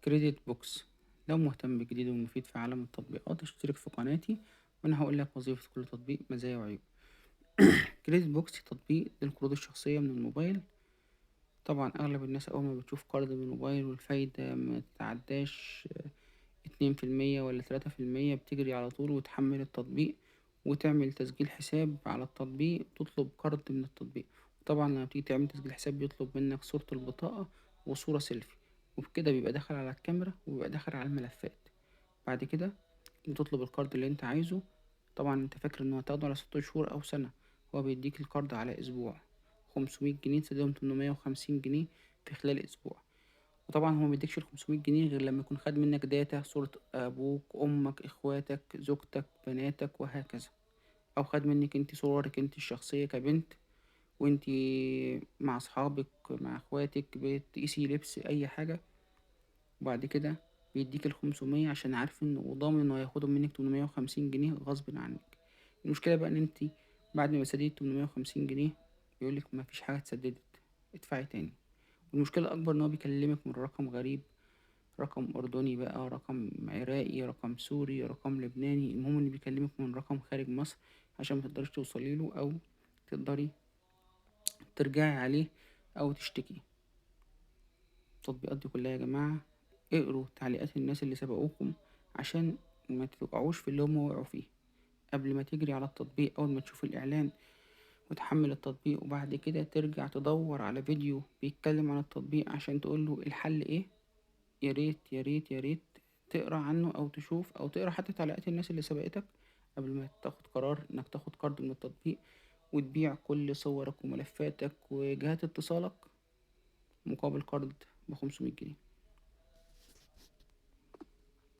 Credit Box. لو مهتم بالجديد والمفيد في عالم التطبيقات اشترك في قناتي، وانا هقول لك وظيفة كل تطبيق، مزايا وعيوب. Credit Box تطبيق للقروض الشخصية من الموبايل. طبعا اغلب الناس اول ما بتشوف قرض من الموبايل والفايدة ما تتعداش 2% ولا 3% بتجري على طول وتحمل التطبيق وتعمل تسجيل حساب على التطبيق وتطلب قرض من التطبيق. وطبعا لما بتيجي تعمل تسجيل حساب بيطلب منك صورة البطاقة وصورة سيلفي، وبكده بيبقى داخل على الكاميرا وبيبقى داخل على الملفات. بعد كده بتطلب القرض اللي انت عايزه. طبعا انت فاكر انه هتاخده على 6 شهور او سنة، هو بيديك القرض على اسبوع، 500 جنيه تسددهم 850 جنيه في خلال اسبوع. وطبعا هو ما بيديكش ال 500 جنيه غير لما يكون خد منك data، صورة ابوك، امك، اخواتك، زوجتك، بناتك، وهكذا، او خد منك انت صورك انت الشخصية كبنت وانت مع اصحابك مع اخواتك بتقيسي لبس اي حاجة. وبعد كده بيديك ال 500 عشان عارف انه وضامن انه هياخدهم منك 850 جنيه غصب عنك. المشكلة بقى ان انت بعد ما سددت 850 جنيه بيقولك ما فيش حاجة اتسددت، ادفعي تاني. والمشكلة الأكبر إن هو بيكلمك من رقم غريب، رقم أردني بقى، رقم عراقي، رقم سوري، رقم لبناني، المهم إنه بيكلمك من رقم خارج مصر عشان ما تقدريش توصلي له أو تقدري ترجعي عليه أو تشتكي. التطبيقات دي كلها يا جماعة اقروا تعليقات الناس اللي سبقوكم عشان ما تقعوش في اللي هم وقعوا فيه. قبل ما تجري على التطبيق أول ما تشوف الإعلان وتحمل التطبيق وبعد كده ترجع تدور على فيديو بيتكلم عن التطبيق عشان تقوله الحل ايه، يا ريت يا ريت يا ريت تقرا عنه او تشوف او تقرا حتى تعليقات الناس اللي سبقتك قبل ما تاخد قرار انك تاخد قرض من التطبيق وتبيع كل صورك وملفاتك وجهات اتصالك مقابل قرض ب500 جنيه.